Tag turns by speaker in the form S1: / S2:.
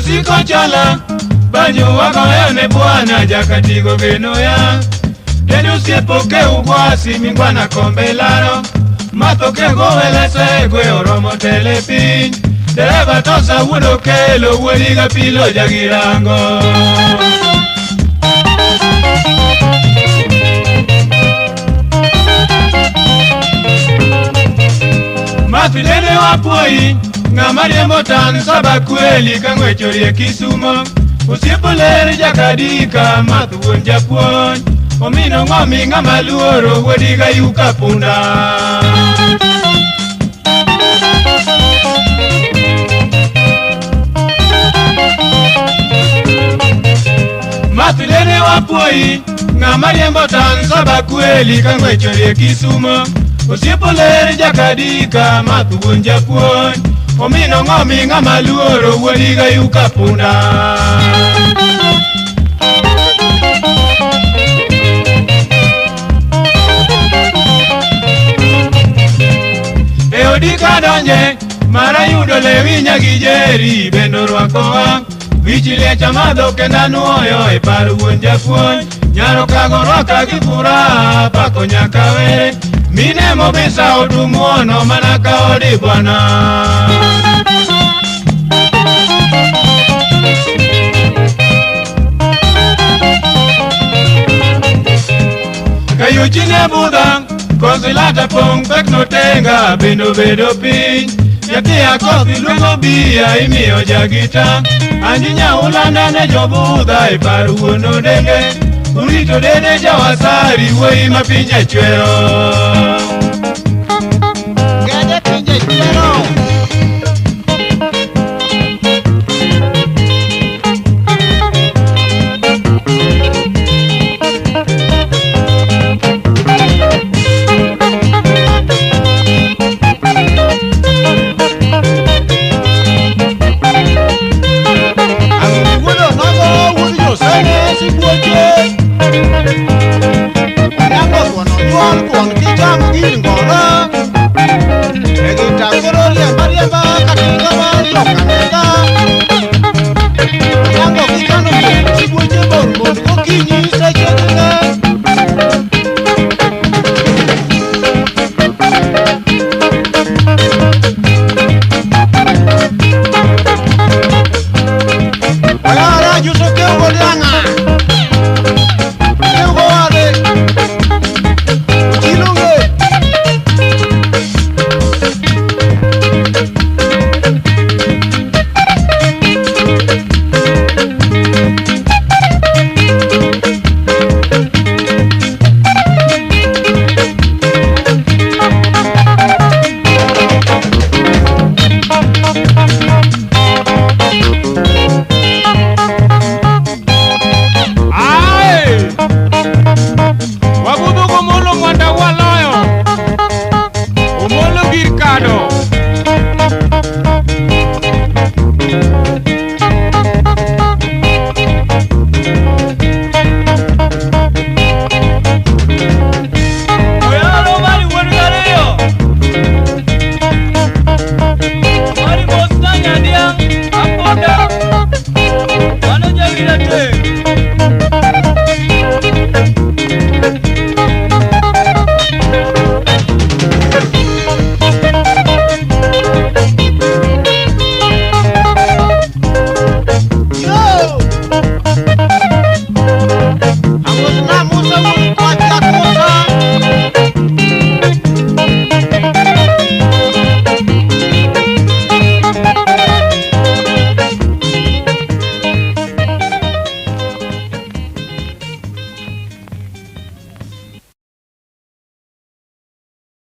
S1: Josiko chala banjo wagoyo ne bwana jakatigo geno ya Deni osiepo ke ugwasi mingwana kombe laro Matho ke gowelese gwe oromo tele piny Dereva tosa wuono kelo wuodiga pilo jagirango. Mathi dede wapuoyi ng'ama riembo tan saba kweli ka ng'wech orie Kisumo. Osiepo ler jakadika math wuon japuonj omino ng'omi ng'ama luoro wuodiga yuka punda. Math dede wapuoyi ng'ama riembo tan saba kweli ka ng'wech orie Kisumo. Osiepo ler jakadika math wuon japuonj omino ng'omi ng'ama luoro wuodiga yuka punda. E odi kadonje mara yudo lewi nyagi jeri bende orwakowa wich liech amadho kendo anuoyo e par wuon japuonj nyaro kago rwaka gi furaha pako nyaka were mine mobisa odumuono mana ka odi bwana. Kayuchi ne budha konsilata pong' pek notenga bende obedo piny nyathi akoth iluongo bia imiyo jagita anji nyaulanda ne jobudha e par wuon odenge urito dede jawasari wuoyi ma piny achwero.